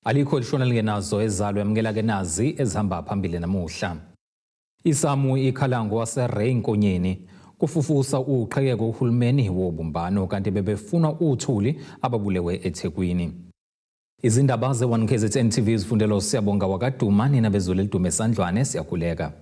Alikho lishona lingenazo ezalo yamukela ke nazi ezihamba phambili namuhla. Isamu ikhala ngowaseRay Nkonyeni kufufusa uqhekeko uhulumeni wobumbano kanti bebefuna uthuli ababulewe eThekwini. Izindaba ze-1 KZN TV zifundelwa uSiyabonga wakaduma nina bezulu elidume esandlwane siyakhuleka.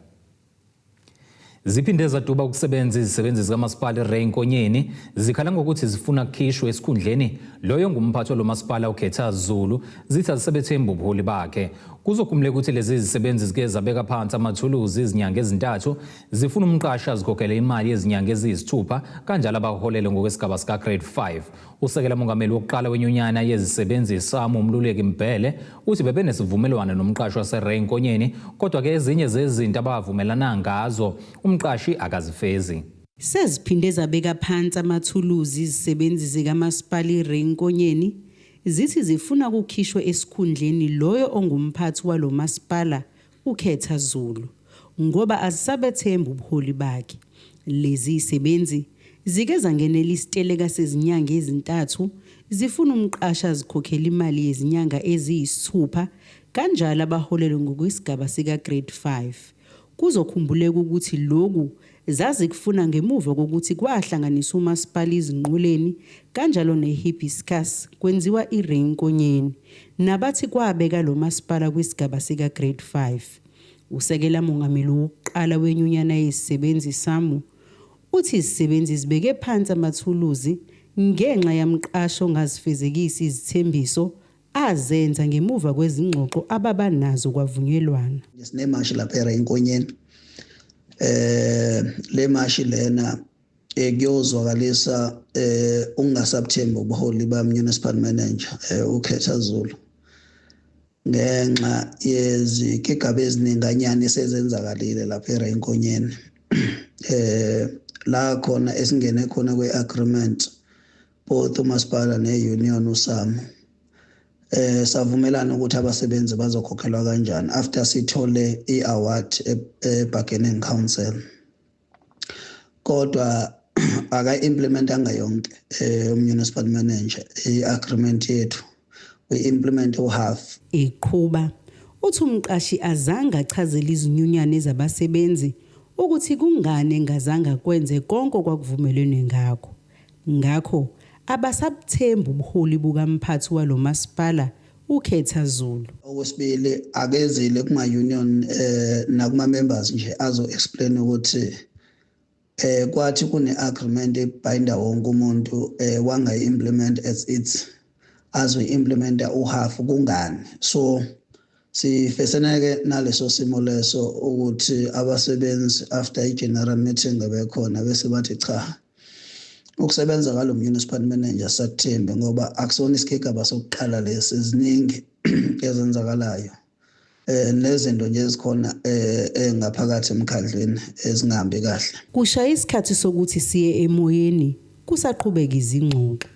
Ziphinde zaduba ukusebenza izisebenzi zikamasipala iRay Nkonyeni zikhala ngokuthi zifuna kukhishwe esikhundleni loyo ngumphathi walomasipala uKhetha Zulu zithi azisebethembi ubuholi bakhe. Kuzokhumuleka ukuthi lezi zisebenzi zike zabeka phansi amathuluzi izinyanga ezintathu zifuna umqashi azikhokhele imali yezinyanga eziyisithupha kanjalo abaholele ngokwesigaba sika-grade 5. Usekela mongameli wokuqala wenyunyana yezisebenzi SAMU uMluleki Mbhele uthi bebenesivumelwano nomqashi waseRay Nkonyeni kodwa-ke ezinye zezinto abavumelana ngazo umqashi akazifezi. Seziphinde zabeka phansi amathuluzi izisebenzi zikaMasipala iRay Nkonyeni zithi zifuna kukhishwe esikhundleni loyo ongumphathi walo masipala uKhetha Zulu ngoba azisabethembi ubuholi bakhe. Lezi zisebenzi zike zangenela isiteleka sezinyanga ezintathu zifuna umqashi azikhokhele imali yezinyanga eziyisithupha kanjalo abaholelwe ngokwesigaba sika-grade 5. Kuzokhumbuleka ukuthi loku zazikufuna ngemuva kokuthi kwahlanganiswa uMasipala iZinqoleni kanjalo neHibiscus kwenziwa iRay Nkonyeni nabathi kwabeka lo masipala kwisigaba sika-grade 5. Usekela mongameli wokuqala wenyunyana yezisebenzi SAMU uthi izisebenzi zibeke phansi amathuluzi ngenxa yamqashi ongazifezekisi izithembiso azenza ngemuva kwezingxoxo ababa nazo kwavunyelwana. Sinemashi lapha eRay Nkonyeni. Le mashi lena kuyozwakalisa ukungasabuthembi ubuholi ba municipal manager uKhetha Zulu ngenxa yezigigaba ezininganyana esezenzakalile lapha eRay Nkonyeni. La khona esingene khona kwe-agreement both umasipala ne-union uSAMU savumelana ukuthi abasebenzi bazokhokhelwa kanjani after sithole i-award e-bargaining council, kodwa aka-implementanga yonke municipal manager i-agreement yethu, we-implement u-half. Iqhuba uthi umqashi azange achazele izinyunyane zabasebenzi ukuthi kungani engazange kwenze konke okwakuvumelwene ngakho. Ngakho abasabuthembi ubuholi bukamphathi walo masipala uKhetha Zulu. Okwesibili, akezile kuma-union nakuma-members nje azo-explain ukuthi kwathi kune-agreement ebinda wonke umuntu wangayi-implement as it's azoyi-implementa uhalf kungani. So sifeseneke naleso simo leso ukuthi abasebenzi after i-general meeting bekhona bese bathi cha, ukusebenza kalo municipal manager sakuthembi ngoba akusona isigigaba sokuqala lesi, ziningi ezenzakalayo nezinto nje ezikhona engaphakathi emkhandlwini ezingahambi kahle. Kushaya isikhathi sokuthi siye emoyeni kusaqhubeka izingxoxo.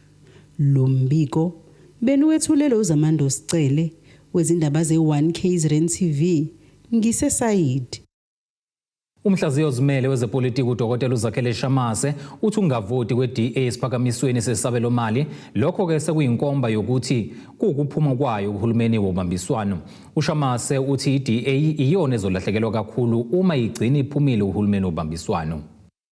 Lo mbiko beniwethulelwe uZamando Sicele wezindaba ze-1 KZN TV ngiseSayidi. Umhlaziyi ozimele wezepolitiki uDokotela uZakhele Shamase uthi ukungavoti kwe-DA esiphakamisweni sesabelomali lokho-ke sekuyinkomba yokuthi kuwukuphuma kwayo kuhulumeni wobambiswano. UShamase uthi i-DA iyona ezolahlekelwa kakhulu uma igcina iphumile uhulumeni wobambiswano.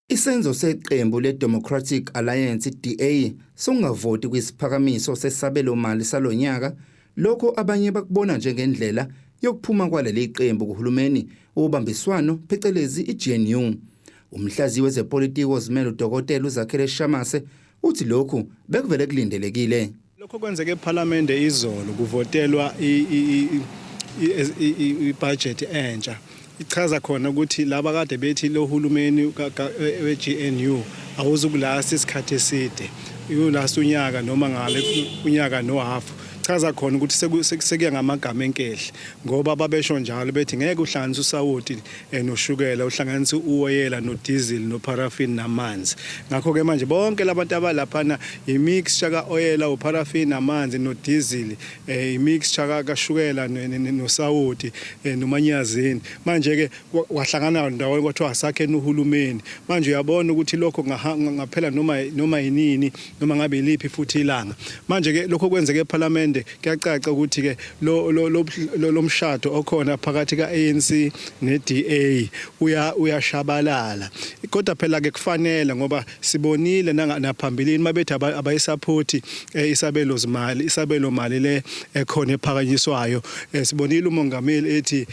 Isenzo seqembu le-Democratic Alliance DA sokungavoti kwisiphakamiso sesabelomali salonyaka lokho abanye bakubona njengendlela yokuphuma kwaleli qembu kuhulumeni wobambiswano phecelezi i-GNU. Umhlaziyi wezepolitiki ozimele uDokotela uZakhele Shamase uthi lokhu bekuvele kulindelekile. Lokho kwenzeke ePhalamende izolo kuvotelwa ibudget entsha. Ichaza khona ukuthi laba kade bethi lo hulumeni we-GNU awuzukulasta isikhathi eside, uyolasta unyaka noma ngale unyaka nohafu. Chaza khona ukuthi sekuya ngamagama enkehle ngoba babesho njalo bethi ngeke uhlanganise usawoti noshukela, uhlanganise uwoyela nodiesel noparaffin namanzi. Ngakho-ke manje bonke labantu abalaphana i-mixture ka-oyela, uparaffin, amanzi nodiesel, i-mixture kashukela nosawoti nomanyazini. Manje-ke kwahlangana ndawonye kwathiwa asakheni uhulumeni. Manje uyabona ukuthi lokho kungaphela noma yinini noma ngabe iliphi futhi ilanga. Manje-ke lokho kwenzeke ePhalamende. ephalamende kuyacaca ukuthi ke lo lo lo mshado okhona phakathi ka-ANC ne-DA uya uyashabalala. Kodwa phela ke kufanele, ngoba sibonile naphambilini mabethi abayisaphothi isabelo zimali, isabelo mali le ekhona ephakanyiswayo. Sibonile umongameli ethi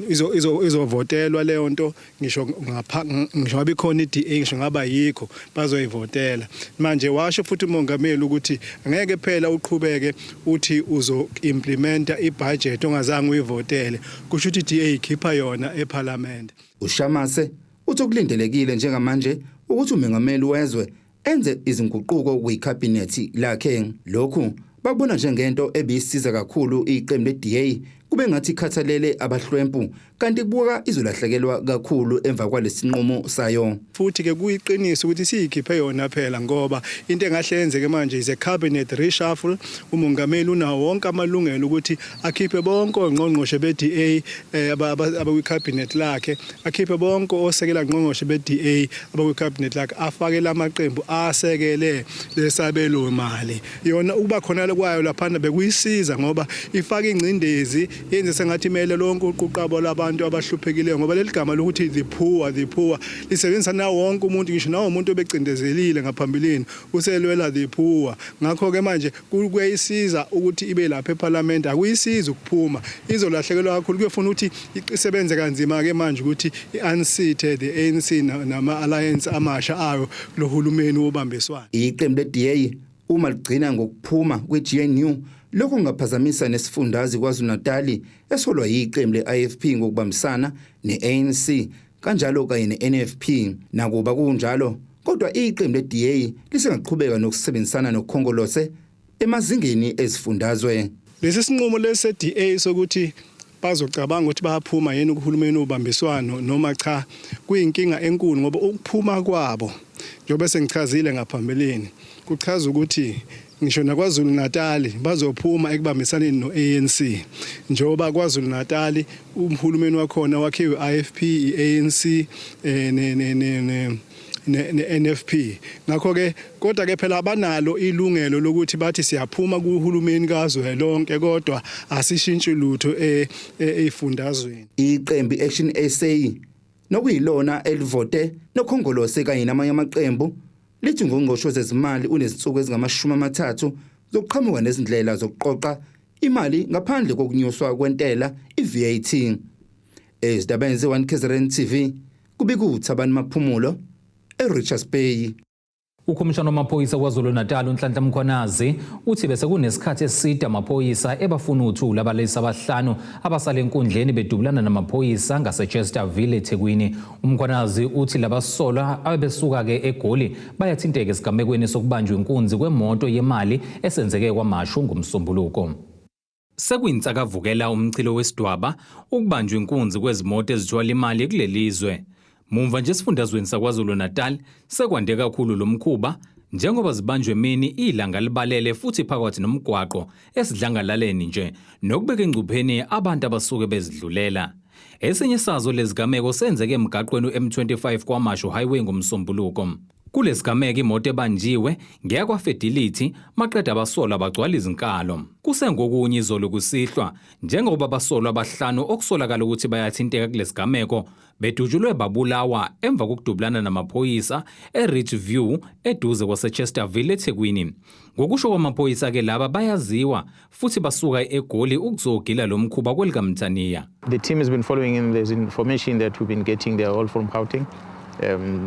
izovotelwa leyo nto, ngisho ngapha ngisho ngabe ikhona iDA, ngisho ngaba yikho, bazoyivotela. Manje washo futhi umongameli ukuthi angeke phela uqhubeke uthi uzo implementa ibudget ongazange uyivotele. Kusho ukuthi iDA ikhipha yona eParliament. UShamase uthi okulindelekile njengamanje ukuthi umengameli wezwe enze izinguquko kwikhabhinethi lakhe. Lokhu bakubona njengento ebisiza kakhulu iqembu le-DA, kube ngathi ikhathalele abahlwempu, kanti kubuka izolahlekelwa kakhulu emva kwalesinqumo sayo. Futhi ke kuyiqiniso ukuthi siyikhiphe yona phela, ngoba into engahle yenzeke manje is a cabinet reshuffle. Umongameli unawo wonke amalungelo ukuthi akhiphe bonke ongqongqoshe be-DA abakwi-cabinet lakhe, akhiphe bonke osekela ngqongqoshe be-DA abakwi-cabinet lakhe, afake lamaqembu asekele lesabelo mali. Yona ukuba khona kwayo laphana bekuyisiza, ngoba ifaka ingcindezi, yenze sengathi imele lonke uquqabo labantu abahluphekileyo, ngoba leli gama lokuthi the poor, the poor lisebenzisa nawo wonke umuntu, ngisho nawo umuntu obecindezelile ngaphambilini uselwela the poor. Ngakho-ke manje kuyayisiza ukuthi ibe lapha eParliament, akuyisiza ukuphuma, izolahlekelwa kakhulu. Kuyofuna ukuthi isebenze kanzima-ke manje ukuthi i-unseat the ANC nama-alliance amasha ayo lohulumeni wobambiswano. Iqembu le-DA uma ligcina ngokuphuma kwi-GNU, lokho kungaphazamisa nesifundazwe KwaZulu-Natal esolwa yiqembu le-IFP ngokubambisana ne-ANC kanjalo kanye ne-NFP. Nakuba kunjalo, kodwa iqembu le-DA lisengaqhubeka nokusebenzisana noKhongolose emazingeni ezifundazwe. Lesi sinqumo lesi se-DA sokuthi bazocabanga ukuthi bayaphuma yini kuhulumeni obambiswano noma cha, kuyinkinga enkulu, ngoba ukuphuma kwabo, njengoba sengichazile ngaphambilini, kuchaza ukuthi ngisho naKwaZulu Natal bazophuma ekubambisaneni no-ANC, njengoba KwaZulu Natal umhulumeni wakhona wakhiwe i-IFP, i-ANC ne ne ne ne ne-NFP. Ngakho ke, kodwa ke phela abanalo ilungelo lokuthi bathi siyaphuma kuhulumeni kazwelonke kodwa asishintshi lutho ezifundazweni. Iqembu i-Action SA, nokuyilona elivote noKhongolose kanye namanye amaqembu, lithi ungqongqoshe wezezimali unezinsuku ezingama-30 zokuqhamuka nezindlela zokuqoqa imali ngaphandle kokunyuswa kwentela i-VAT. Ezindabeni ze-1 KZN TV, kubika uThabani Maphumulo eRichards Bay. Ukhomishana wamaphoyisa KwaZulu-Natal uNhlanhla Mkhwanazi uthi bese kunesikhathi eside amaphoyisa ebafuna uthula abalisa abahlanu abasale enkundleni bedubulana namaphoyisa ngaseChesterville eThekwini. UMkhwanazi uthi labasolwa abebesuka-ke eGoli bayathinteka esigamekweni sokubanjwa inkunzi kwemoto yemali esenzeke KwaMashu ngoMsombuluko. Sekuyinsakavukela umchilo wesidwaba ukubanjwa inkunzi kwezimoto ezithwala imali kuleli zwe. Mumva nje esifundazweni saKwaZulu-Natal sekwande kakhulu lo mkhuba, njengoba zibanjwe emini ilanga libalele futhi phakathi nomgwaqo esidlangalaleni nje, nokubeka engcupheni abantu abasuke bezidlulela. Esinye sazo lezigameko senzeke emgaqweni u-M25 KwaMashu Highway ngoMsombuluko. Kulesigameko imoto ebanjiwe ngeyakwaFidelity, maqeda abasolwa bagcwala izinkalo. Kusengokunye izolo kusihlwa, njengoba abasolwa abahlanu okusolakala ukuthi bayathinteka kulesigameko bedutshulwe babulawa emva kokudubulana namaphoyisa eRidgeview eduze kwaseChesterville eThekwini. Ngokusho kwamaphoyisa-ke, laba bayaziwa futhi basuka eGoli ukuzogila lo mkhuba kwelikaMthaniya. The team has been following in. There's information that we've been getting. They're all from Gauteng.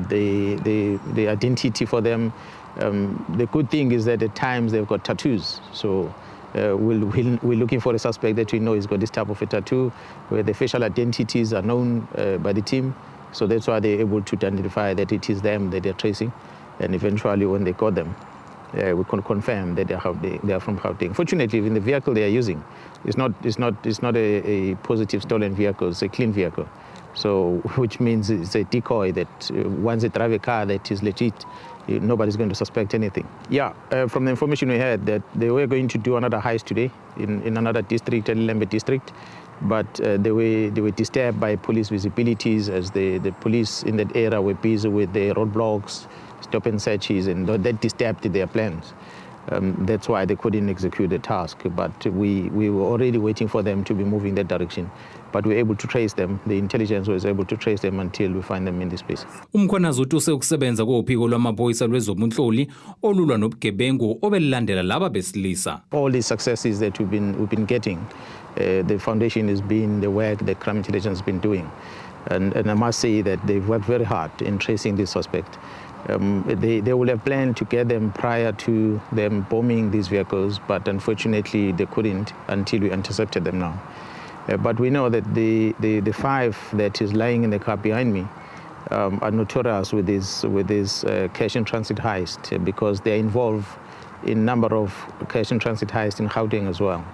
The identity for them. The good thing is that at times they've got tattoos. So we're looking for a suspect that we know has got this type of a tattoo, where the facial identities are known by the team. So that's why they're able to identify that it is them that they're tracing. And eventually, when they got them, we can confirm that they are from Gauteng. Fortunately, even the vehicle they are using is not a positive stolen vehicle, it's a clean vehicle. So, which means it's a decoy that once they drive a car that is legit, nobody's going to suspect anything. Yeah, from the information we had, that they were going to do another heist today in another district, Ilembe district, but they were disturbed by police visibilities, as the police in that area were busy with the roadblocks, stop and searches, and that disturbed their plans. That's why they couldn't execute the task, but we were already waiting for them to be moving that direction. But we were able to trace them. The intelligence was able to trace them until we find them in this place. UMkhwanazi utuse ukusebenza kophiko lwamaphoyisa lwezobunhloli olulwa nobugebengu obelilandela laba besilisa. All these successes that we've been getting, the foundation has been the work that crime intelligence has been doing. And I must say that they've worked very hard in tracing this suspect. They would have planned to get them prior to them bombing these vehicles, but unfortunately they couldn't until we intercepted them now. But we know that the five that is lying in the car behind me are notorious with this cash in transit heist because they are involved in number of cash in transit heist in Gauteng as well.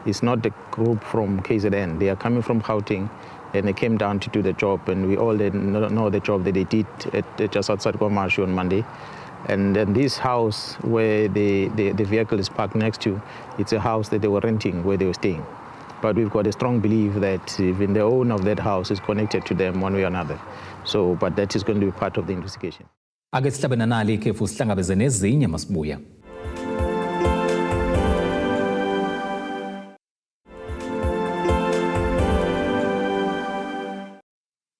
It's not the group from KZN. They are coming from Gauteng and they came down to do the job, and we all know the job that they did at just outside KwaMashu on Monday. And then this house where the vehicle is parked next to, it's a house that they were renting where they were staying. But we've got a strong belief that even the owner of that house is connected to them one way or another. So, but that is going to be part of the investigation. Ake sihlabe nanali ikhefu, sihlangabeze nezinye masibuya.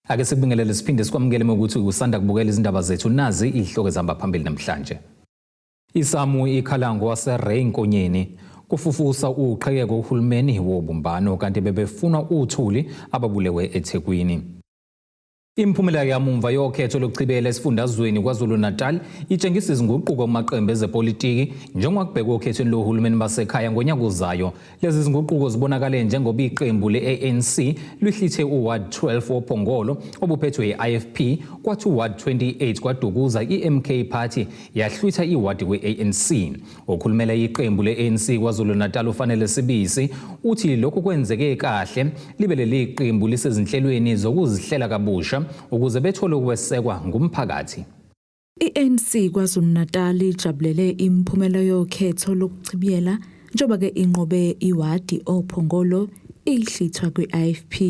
Ake sikubingelele siphinde sikwamukele ukuthi usanda kubukela izindaba zethu. Nazi izihloko ezihamba phambili namhlanje. ISAMWU ikhala ngowaseRay Nkonyeni kufufusa uqhekeko uhulumeni wobumbano kanti bebefuna uthuli ababulewe eThekwini. Imiphumela yamumva yokhetho lokuchibela esifundazweni KwaZulu-Natal itshengisa izinguquko kumaqembu ezepolitiki njengoba kubhekwe okhethweni lohulumeni basekhaya ngonyaka ozayo. Lezi zinguquko zibonakale njengoba iqembu le-ANC lihlithe uWard 12 woPhongolo obuphethwe yi-IFP, kwathi uWard 28 kwaDukuza i-MK Party yahlwitha iwadi kwe-ANC. Okhulumela iqembu le-ANC KwaZulu-Natal uFanele Sibisi uthi lokhu kwenzeke kahle libe leli qembu lisezinhlelweni zokuzihlela kabusha ukuze bethole ukwesekwa ngumphakathi. I-ANC KwaZulu-Natal ijabulele imiphumela yokhetho lokuchibiyela njengoba-ke inqobe iwadi oPhongolo ihlithwa kwi-IFP.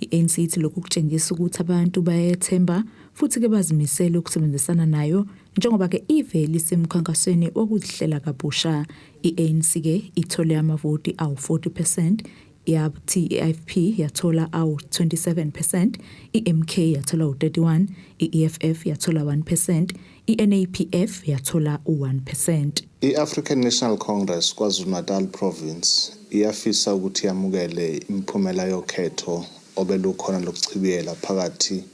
I-ANC ithi lokhu kutshengisa ukuthi abantu bayethemba futhi-ke bazimisele ukusebenzisana nayo njengoba-ke ivele isemkhankasweni wokuzihlela kabusha. I-ANC-ke ithole amavoti awu-40%, yathi i-IFP yathola awu-27%, i-MK yathola u-31, i-EFF yathola 1%, i-NAPF yathola u-1%. I-African National Congress KwaZulu-Natal Province iyafisa ukuthi yamukele imiphumela yokhetho obelukhona lokuchibiyela phakathi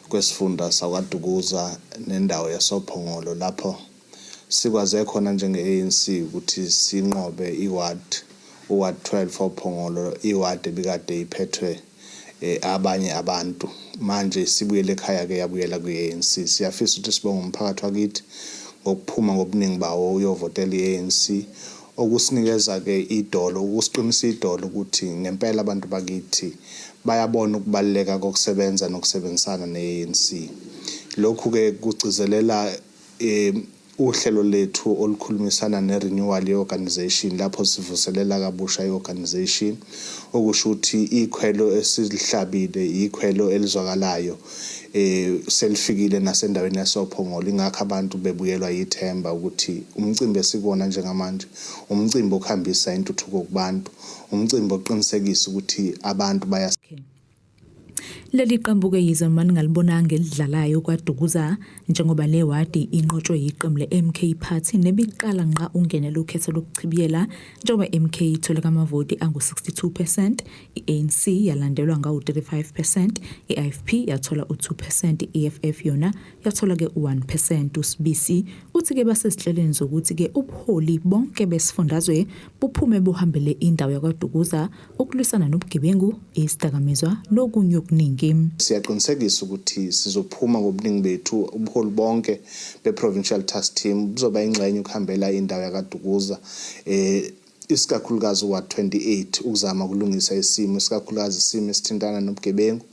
kwesifunda sakwaDukuza nendawo yasoPhongolo, lapho sikwaze khona njenge-ANC ukuthi sinqobe iward, uward 12 oPhongolo, iward ebikade iphethwe abanye abantu. Manje sibuyele ekhaya ke, yabuyela kwi-ANC. Siyafisa ukuthi sibonge umphakathi wakithi ngokuphuma ngobuningi bawo uyovotela i-ANC, okusinikeza ke idolo, ukusiqinisa idolo ukuthi ngempela abantu bakithi bayabona ukubaluleka kokusebenza nokusebenzisana ne-ANC. Lokhu ke kugcizelela uhlelo lethu olukhulumisana ne-renewal ye-organization, lapho sivuselela kabusha i-organization, okusho ukuthi ikhwelo esilihlabile ikhwelo elizwakalayo selifikile nasendaweni yasoPhongolo. Ingakho abantu bebuyelwa yithemba ukuthi umcimbi esikuwona njengamanje umcimbi okuhambisa intuthuko kubantu, umcimbi oqinisekisa ukuthi abantu baya Leli qembu-ke yize noma ningalibonanga elidlalayo kwaDukuza njengoba le wadi inqotshwe yiqembu le-MK Party nebiqala ngqa ungenela ukhetho lokuchibiyela, njengoba MK ithole kamavoti angu-62%, i-ANC yalandelwa ngawu-35%, i-IFP yathola u-2%, i-EFF yona yathola-ke u-1%. USibisi uthi-ke basezinhlelweni zokuthi-ke ubuholi bonke besifundazwe buphume buhambele indawo yakwaDukuza ukulwisana nobugebengu, isidakamizwa nokunye okuningi. Siyaqinisekisa ukuthi sizophuma ngobuningi bethu, ubuholi bonke be-provincial task team buzoba ingxenye ukuhambela indawo yakaDukuza, isikakhulukazi uward 28, ukuzama ukulungisa isimo, isikakhulukazi isimo esithintana nobugebengu,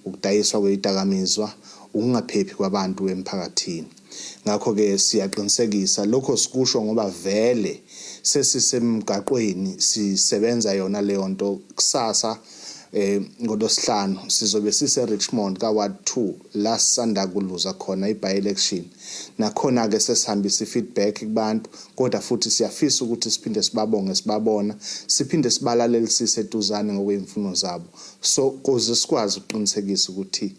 ukudayiswa kwezidakamizwa, ukungaphephi kwabantu emphakathini. Ngakho-ke siyaqinisekisa lokho sikusho ngoba vele sesisemgaqweni sisebenza yona leyo nto. Kusasa Ngolosihlanu sizobe sise Richmond ka Ward 2 la sisanda kuluza khona i by election. Nakhona ke sesihambisa feedback kubantu, kodwa futhi siyafisa ukuthi siphinde sibabonge, sibabona, siphinde sibalalelisise eduzane ngokwezimfuno zabo, so kuze sikwazi ukuqinisekisa ukuthi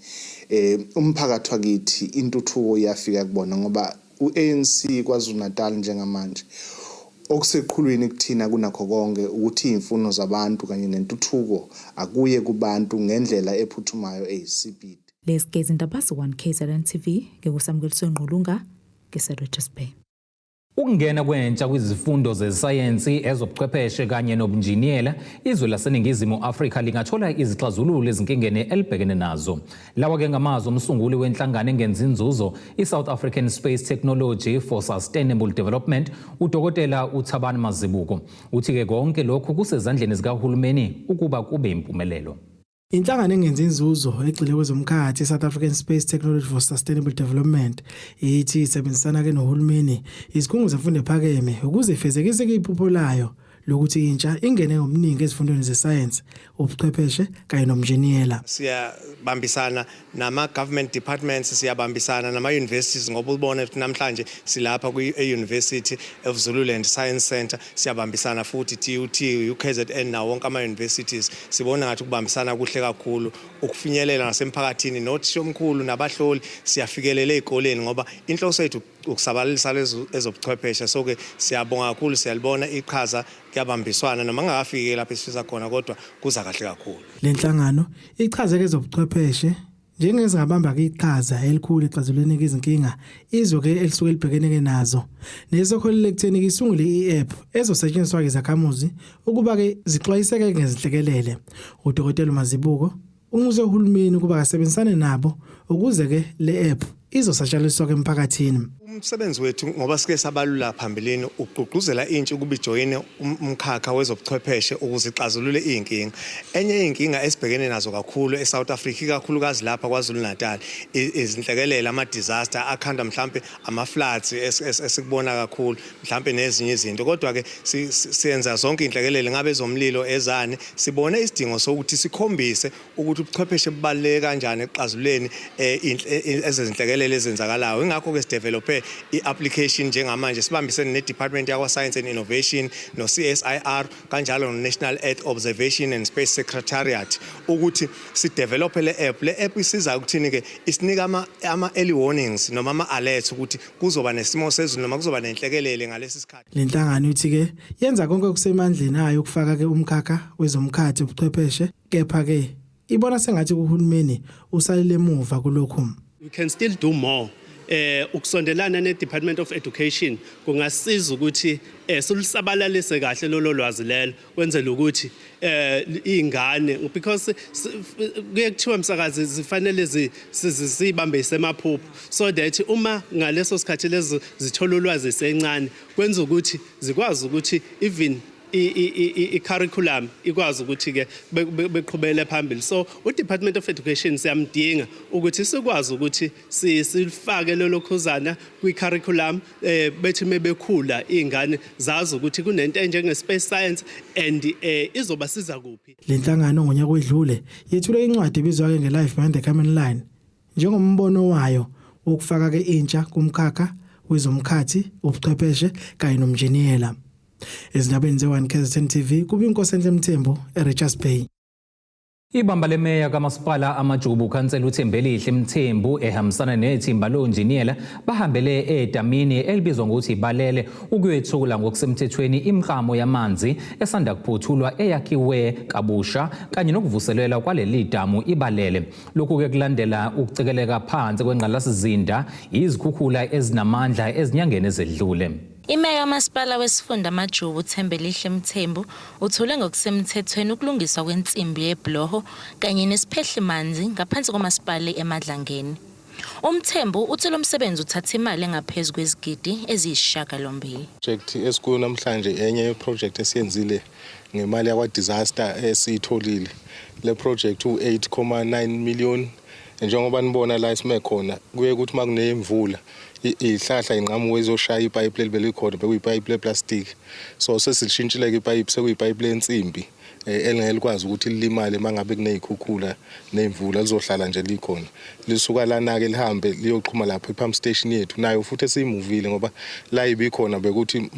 umphakathi wakithi intuthuko iyafika kubona, ngoba uANC KwaZulu Natal njengamanje okuseqhulwini kuthina kunakho konke ukuthi izimfuno zabantu kanye nentuthuko akuye kubantu ngendlela ephuthumayo eyisipidi. Lezi izindaba ze-1 KZN TV, ngikusamukeliswe Ngqulunga ngise-Richards Bay. Ukungena kwentsha kwizifundo zesayensi, ezobuchwepheshe kanye nobunjiniyela, izwe laseNingizimu Afrika lingathola izixazululo ezinkingeni elibhekene nazo. Lawa-ke ngamazwi omsunguli wenhlangano engenzi inzuzo i-South African Space Technology for Sustainable Development, uDokotela uThabani Mazibuko. Uthi-ke konke lokhu kusezandleni zikahulumeni ukuba kube impumelelo. Inhlangano engenzi inzuzo egxile kwezomkhathi, South African Space Technology for Sustainable Development, ithi isebenzisana ke nohulumeni, izikhungo zemfundo ephakeme ukuze ifezekise iphupho layo lokuthi intsha ingene ngobuningi ezifundweni zesayensi, ubuchwepheshe kanye nomnjiniyela. Siyabambisana nama-government departments, siyabambisana nama-universities, ngoba ubone ukuthi namhlanje silapha kwi-University of Zululand Science Center. Siyabambisana futhi TUT, UKZN nawo wonke ama-universities. Sibona ngathi ukubambisana kuhle kakhulu ukufinyelela nasemphakathini, nothishomkhulu nabahloli, siyafikelela ey'koleni, ngoba inhloso yethu ukusabalalisa lezo ezobuchwepheshe. So-ke siyabonga kakhulu, siyalibona iqhaza, kuyabambiswana noma ngingakafiki lapho esifisa khona, kodwa kuza kahle kakhulu. Le nhlangano ichaze ke ezobuchwepheshe njengezingabamba ke iqhaza elikhulu ekuxazululeni izinkinga izwe ke elisuke libhekene ke nazo, nesokholele ekutheni ke isungule i-app ezosetshenziswa ke izakhamuzi ukuba ke zixwayiseke ngezinhlekelele. Udokotela Mazibuko unxuse uhulumeni ukuba kasebenzisane nabo ukuze ke le app izosatshalaliswa ke emphakathini. Umsebenzi wethu, ngoba sike sabalula phambilini, ugqugquzela intsha ukuba ijoyine umkhakha wezobuchwepheshe ukuze ixazulule iy'nkinga. Enye yey'nkinga esibhekene nazo kakhulu e-South Africa, ikakhulukazi lapha KwaZulu Natal, izinhlekelele, ama-disaster akhandwa mhlampe ama-floods esikubona kakhulu, mhlampe nezinye izinto. Kodwa-ke siyenza zonke iy'nhlekelele, ngabe ezomlilo, ezani. Sibone isidingo sokuthi sikhombise ukuthi ubuchwepheshe bubaluleke kanjani ekuxazululeni ezezinhlekelele ezenzakalayo. Ingakho-ke sidevelophe i-application njengamanje sibambisene ne-Department yakwa-Science and Innovation no-CSIR kanjalo no-National Earth Observation and Space Secretariat ukuthi sidevelophe le app. Le app isiza ukuthini-ke? Isinika ama-early warnings noma ama-alerts ukuthi kuzoba nesimo sezulu noma kuzoba nenhlekelele ngalesi sikhathi. Le nhlangano ithi ke yenza konke okusemandleni ayo ukufaka ke umkhakha wezomkhathi, ubuchwepheshe, kepha ke ibona sengathi uhulumeni usalele emuva kulokhu. We can still do more. Ukusondelana ne-Department of Education kungasiza ukuthi silusabalalise kahle lolo lwazi lelo, kwenzela ukuthi ingane, because kuye kuthiwa, msakazi, zifanele sibambe isemaphupho, so that uma ngaleso sikhathi lezo zithola ulwazi sencane, kwenza ukuthi zikwazi ukuthi even i-curriculum ikwazi ukuthi-ke beqhubele phambili. So u-Department of Education siyamdinga ukuthi sikwazi ukuthi sifake lolo khuzana kwi-curriculum, bethi mebekhula iy'ngane zazi ukuthi kunento enjenge-space science and izobasiza kuphi. Le nhlangano ngonyaka wedlule yethule incwadi ebizwa ke nge-Life Behind the Kármán Line njengombono wayo wokufaka ke intsha kumkhakha wezomkhathi, ubuchwepheshe kanye nomnjiniyela. Ezindabeni ze-1 KZN TV, kuba inkosi Mthembu eRichards Bay. Ibamba lemeya kamasipala Amajubu, ukhansela uThembelihle Mthembu, ehambisana nethimba lonjiniyela bahambele edamini elibizwa ngokuthi Balele ukuyethula ngokusemthethweni imiklamo yamanzi esanda kuphothulwa eyakhiwe kabusha kanye nokuvuselelwa kwaleli damu iBalele. Lokhu-ke kulandela ukucekeleka phansi kwengqalasizinda izikhukhula ezinamandla ezinyangeni ezedlule. Imeya kamasipala wesifunda Amajubu, uThembelihle Mthembu, uthule ngokusemthethweni ukulungiswa kwensimbi yebhuloho kanye nesiphehlimanzi ngaphansi komasipala eMadlangeni. UMthembu uthi lo msebenzi uthatha imali engaphezu kwezigidi eziyisishiyagalombili. Project esikuyo namhlanje enye yeproject esiyenzile ngemali yakwa disaster esiyitholile. Le project u8.9 million. Njengoba nibona la esime khona, kuye ukuthi makunemvula izihlahla inqamuka izoshaya ipipe leli belikhona, bekuyipipe leplastic, so sesilishintshile ke ipipe, sekuyipipe lensimbi. eh, elingeke likwazi ukuthi lilimale mangabe kunezikhukhula nezimvula lizohlala nje likhona lisuka lana-ke lihambe liyoxhuma lapho i-pump station yethu nayo futhi esiyimuvile ngoba la ibikhona bekuthi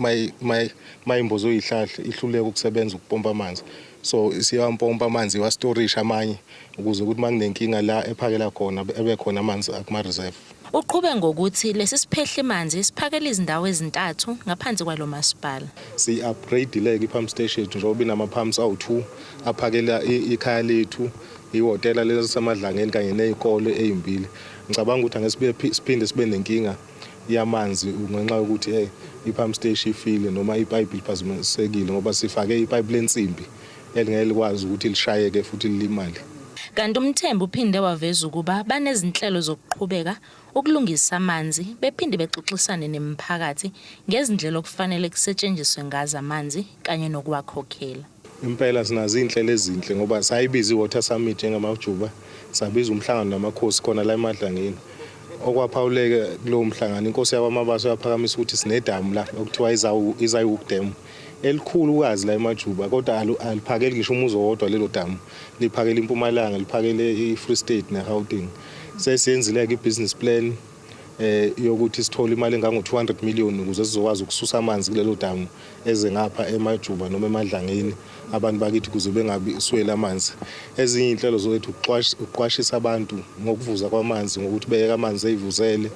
mayimbozo iyihlahla ihluleka ukusebenza ukupompa amanzi so siyawampompa amanzi iwastorisha amanye ukuze ukuthi makunenkinga la ephakela khona ebe khona amanzi akuma-reserve. Uqhube ngokuthi lesi siphehlimanzi siphakela izindawo ezintathu ngaphansi kwalo masipala. Siyi-upgrade-ile-ke i-pump station yethu njengoba inama-pumps awu-2 aphakela ikhaya lethu, ihhotela leliseMadlangeni kanye ney'kole ey'mbili. Ngicabanga ukuthi angeke siphinde sibe nenkinga yamanzi ngenxa yokuthi eh, i-pump station ifile noma ipayipi liphazamisekile ngoba sifake ipayipi lensimbi elingeke likwazi ukuthi lishayeke futhi lilimale. Kanti uMthembu uphinde waveza ukuba banezinhlelo zokuqhubeka ukulungisa amanzi bephinde bexoxisane nemiphakathi ngezindlela okufanele kusetshenziswe ngazo amanzi kanye nokuwakhokhela. Impela sinazo iy'nhlelo ezinhle ngoba sayibiza i-Water Summit njengamajuba, sabiza umhlangano namakhosi khona la eMadlangeni. Okwaphawuleka kulowo mhlangano inkosi yakwaMabaso yaphakamisa ukuthi sinedamu la okuthiwa iZaaihoek Dam elikhulukazi la eMajuba kodwa aliphakeli ngisho umuzi owodwa lelo damu, liphakela iMpumalanga, liphakele i-Free State neGauteng. Sesiyenzile-ke i-business plan eh yokuthi sithole imali engango-200 million ukuze sizokwazi ukususa amanzi kulelo damu eze ngapha eMajuba noma eMadlangeni abantu bakithi ukuze bengabi sweli amanzi. Ezinye iy'nhlelo zethu ukuqwashisa abantu ngokuvuza kwamanzi ngokuthi beyeke amanzi ey'vuzele,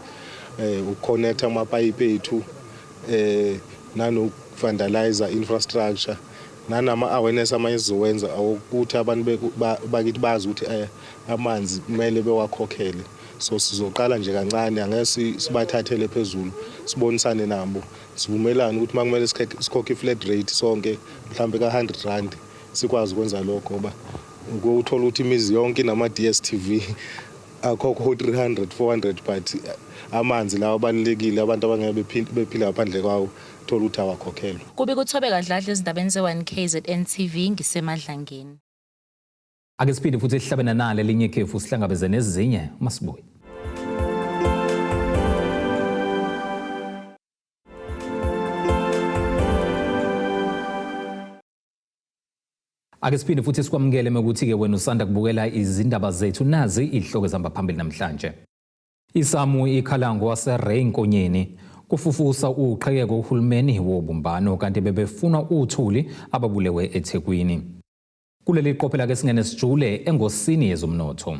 eh ukuconnecta amapayipi ethu eh nanoku-vandalize infrastructure nanama-awareness amanye esizowenza awokuthi abantu bakithi bazi ukuthi eh amanzi kumele bewakhokhele. So sizoqala nje kancane angeke sibathathele phezulu sibonisane nabo sivumelane ukuthi uma kumele sikhokhe i-flat rate sonke mhlawumbe ka-100 rand sikwazi ukwenza lokho ngoba uthola ukuthi imizi yonke inama-DStv akhokho 300 400 but amanzi lawo abalulekile abantu abangeke bephila ngaphandle kwawo thola ukuthi awakhokhelwa. Kubika uThobeka Dladla ezindabeni ze-1 KZN TV ngiseMadlangeni. Ake siphinde futhi sihlabene nale linye ikhefu sihlangabeze nezinye uma sibuya. Ake siphinde futhi sikwamukele mekuthi-ke wena usanda kubukela izindaba zethu nazi izihloko ezihamba phambili namhlanje. Isamu ikhala ngowaseRay Nkonyeni kufufusa uqhekeko uhulumeni wobumbano kanti bebefuna uthuli ababulewe eThekwini. Kuleli qophela ke singene sijule engosini yezomnotho.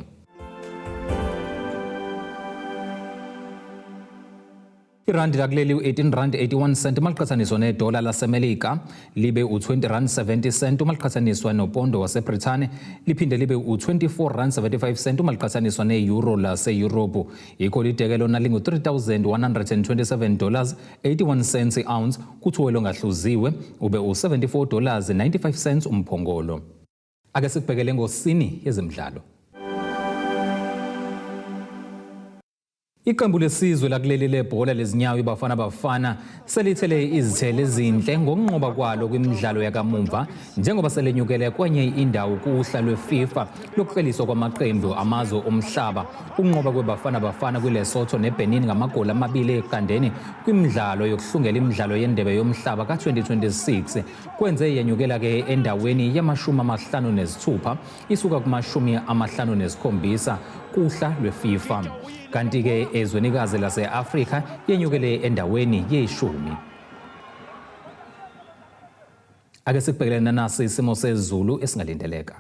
Irandi lakuleli u-18 rand 81 cent uma liqhathaniswa nedola laseMelika libe u-20 rand 70 cent uma liqhathaniswa nopondo waseBrithani liphinde libe u-24 rand 75 cent uma liqhathaniswa ne-euro laseyurophu. Igolide ke lona lingu-3127 dollars 81 cents i-ounce kuthi owelongahluziwe ube u-74 dollars 95 cents umphongolo. Ake sikubhekele ngosini yezemidlalo. Iqembu lesizwe lakuleli lebhola lezinyawo iBafana Bafana selithele izithelo ezinhle ngokunqoba kwalo kwimidlalo yakamumva njengoba selenyukele kwenye indawo kuhla lweFIFA lokukleliswa kwamaqembu amazwe omhlaba. Ukunqoba kweBafana Bafana kwiLesotho neBenin ngamagoli amabili eqandeni kwimidlalo yokuhlungela imidlalo yendebe yomhlaba ka-2026 kwenze yenyukela-ke endaweni yamashumi 56 isuka kumashumi 57 kuhla lweFIFA. Kanti-ke ezwenikazi lase-Afrika yenyukele endaweni yeshumi. Ake sikubhekele nanasi isimo sezulu esingalindeleka.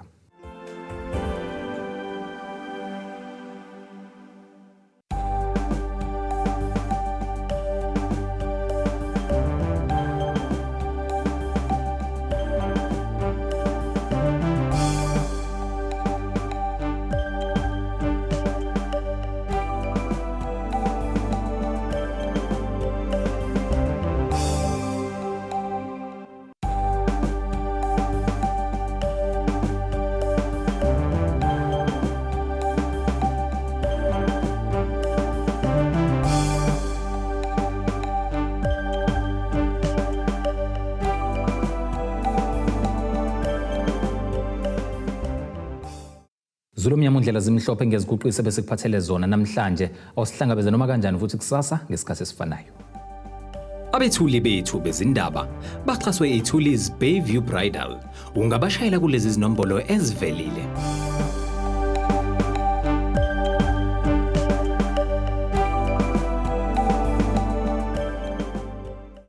Zulu mnyama undlela zimhlophe ngeziguqise besikuphathele zona namhlanje. Awusihlangabeze noma kanjani futhi kusasa ngesikhathi esifanayo. Abethuli bethu bezindaba baxhaswe iThuli's Bayview Bridal. Ungabashayela kulezi zinombolo ezivelile.